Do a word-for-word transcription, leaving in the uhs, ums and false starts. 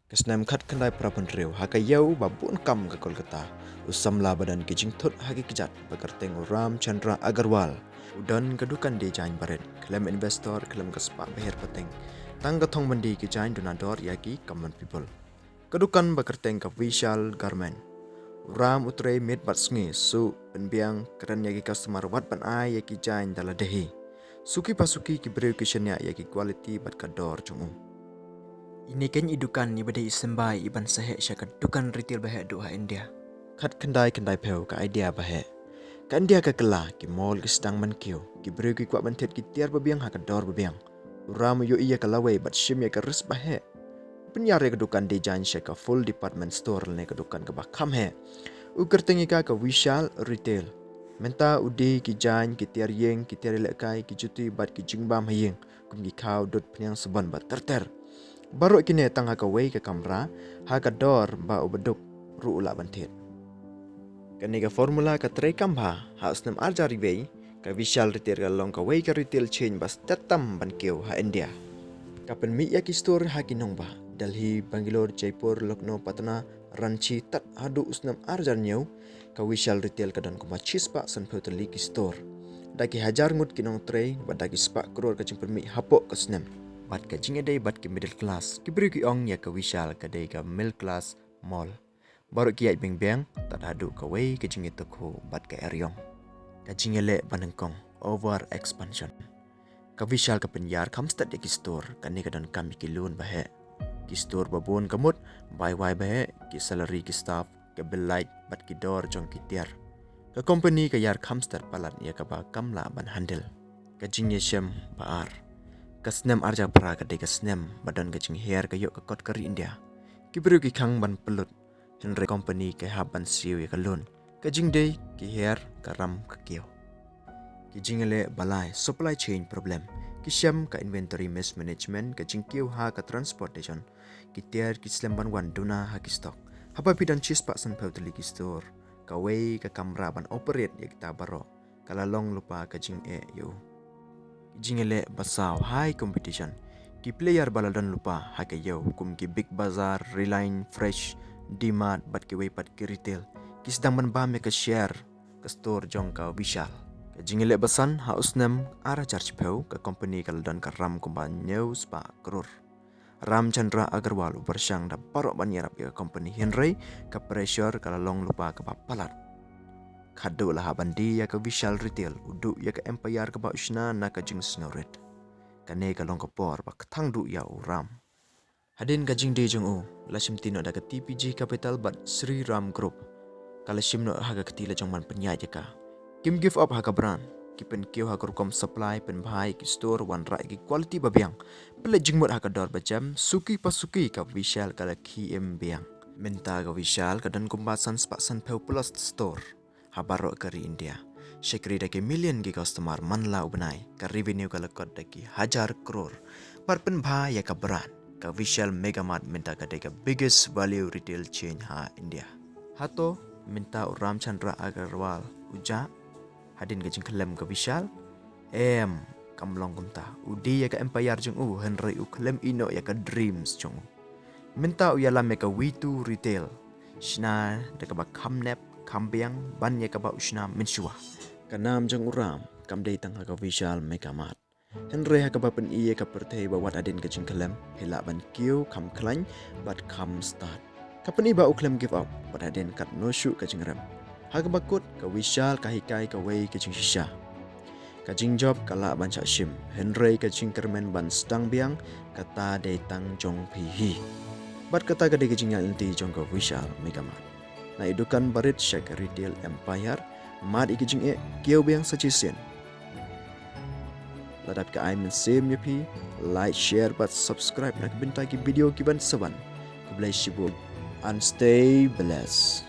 Ka snem khatkhyndai phra phew hynriew, ha ka ïew ba bun kam ka Kolkata, u samla ba don ki jingthut ha ki kjat ba kyrteng u Ram Chandra Agarwal u don ka dukan design barit, khlem investor, khlem ka spah ba her pateng. Tang ka thong byndi ki jaiñ duna dor ïa ki common people. Ka dukan ba kyrteng ka Vishal Garment. U Ram u trei miet bad sngi, suh, pynbiang, kren ïa ki customer, wat ban ai ïa ki jaiñ da lade hi. Suki pa suki ki briew ki shaniah ïa ki quality bad ka dor jong u. Ine keiñ i dukan iba dei i symbai iban saheh sha ka dukan retail ba heh duh ha India. Khatkhyndai khyndai phew, ka idea ba heh. Ka India ka kylla, ki mall ki sdang ban kiew, ki briew ki kwah ban thied ki tiar ba biang ha ka dor ba biang. U Ram u ïohi ïa ka lawei bad shim ïa ka risk ba heh. U pynïar ïa ka dukan design sha ka full department store lane ka dukan kaba kham heh. U kyrteng ïa ka ka Vishal Retail. Mynta u die ki jaiñ, ki tiar ïing, ki tiar ïalehkai, ki juti bad ki jingbam ha ïing, kum ki khaw, dud, phniang, sabon bad ter ter. Baroh kine tang ha kawei ka kamra, ha ka dor ba u baduk ruh u lah ban thied. Kane ka formula ka trei kham bha. Ha u snem ar hajar wei, ka Vishal Retail ka long kawei ka retail chain ba stet tam ban kiew ha India. Ka pynmih ïa ki store ha ki nongbah Delhi, Bangalore, Jaipur, Lucknow, Patna, Ranchi. Tad haduh u snem ar hajar hynñiew, ka Vishal Retail ka don kumba shispah sanphew tylli ki store, da ki hajar ngut ki nongtrei bad da ki spah klur ka jingpynmih hapoh ka snem. Bad ka jingïadei bad ki middle class, ki briew ki ong ïa ka Vishal ka dei ka middle class mall. Baroh ki ïaid biang biang, tad haduh kawei ka jingïathuhkhih bad ka eriong. Ka jingïaleh banyngkong, over expansion. Ka Vishal ka pynïar kham stet ïa ki store, kane ka donkam ïa ki loan ba heh. Ki store ba bun ka mut, bai wai ba heh, ki salary ki staff, ka bill light bad ki dor jong ki tiar. Ka company ka ïar kham stet palat ïa kaba kam lah ban handle. Ka jingïashem ba ar. Ka snem ar hajar phra ka dei ka snem ba don ka jinghiar ka ïoh ka kot ka ri India. Ki briew ki khang ban pynlut, hynrei company ka hap ban siew ïa ka loan. Ka jingdei ki hiar, ka ram ka kiew. Ki jingïaleh ba lai, supply chain problem. Ki shem ka inventory mismanagement, ka jingkiew ha ka transportation. Ki tiar ki slem ban wan duna ha ki stock. Haba phi don shispah sanphew tylli ki store, kawei ka kamra ban operate ïa kita baroh, ka la long lypa ka jingeh ïa u. Ki jingïaleh ba saw, high competition. Ki player ba la don lypa ha ka ïew, kum ki Big Bazaar, Reliance Fresh, D-Mart bad kiwei pat ki retail, ki sdang ban bam ïa ka share ka store jong ka Vishal. Ka jingïaleh ba san, ha u snem ar hajar shiphew, ka company ka la don ka ram kumba hynñiew spah klur. Ram Chandra Agarwal u pyrshang da baroh ban ïarap ïa ka company, hynrei ka pressure ka la long lypa kaba palat. Khadduh la hap ban die ïa ka Vishal Retail, u duh ïa ka empire kaba u shna na ka jingsngewrit. Kane ka long ka por ba kthang duh ïa u Ram. Hadien ka jingdie jong u, la shimti noh da ka T P G Capital bad Shri Ram Group. Ka la shim noh ha ka kti la jong ban pynïaid ïa ka. Kim give up ha ka brand. Ki pynkiew ha ka rukom supply, pynbha ïa ki store, wanrah ïa ki quality ba biang. Pynleit jingmut ha ka dor ba jem, suki pa suki ka Vishal ka la khie im biang. Mynta ka Vishal ka don kumba san spah sanphew plus store ha baroh ka ri India. Shakri da ki million ki customer man la u bnai, ka revenue ka la kot da ki hajar klur. Bad pynbha ïa ka brand, ka Vishal Mega Mart mynta ka dei ka biggest value retail chain ha India. Hato mynta u Ram Chandra Agarwal u jah hadien ka jingkhlem ka Vishal? Em, kam long kumta. U die ïa ka empire jong u, hynrei u khlem ïeh noh ïa ka dreams jong u. Mynta u ïalam ïa ka V two Retail, shna da kaba kham nep kham biang ban ïa kaba u shna mynshuwa. Ka nam jong u Ram kam dei tang ha ka Vishal Mega Mart, hynrei ha kaba pyni ïa ka pyrthei ba wat hadien ka jingkhlem, phi lah ban kiew kham khlaiñ bad kham stad. Ka pyni ba u khlem give up wat hadien katno shuh ka jingrem. Ha kaba kut, ka Vishal ka hikai kawei ka jingshisha. Ka jingjop ka lah ban shah shim, hynrei ka jingkyrmen ban sdang biang, kata dei tang jong phi hi. Bad kata ka dei ka jingïaid lynti jong ka Vishal Mega Mart. Na i dukan barit sha ka retail empire, mad ïa ki jingeh, kiew biang sa shisien. Lada ka ai mynsiem ïa phi, like, share bad subscribe na ka bynta ki video ki ban sa wan. Khublei shibun and stay blessed.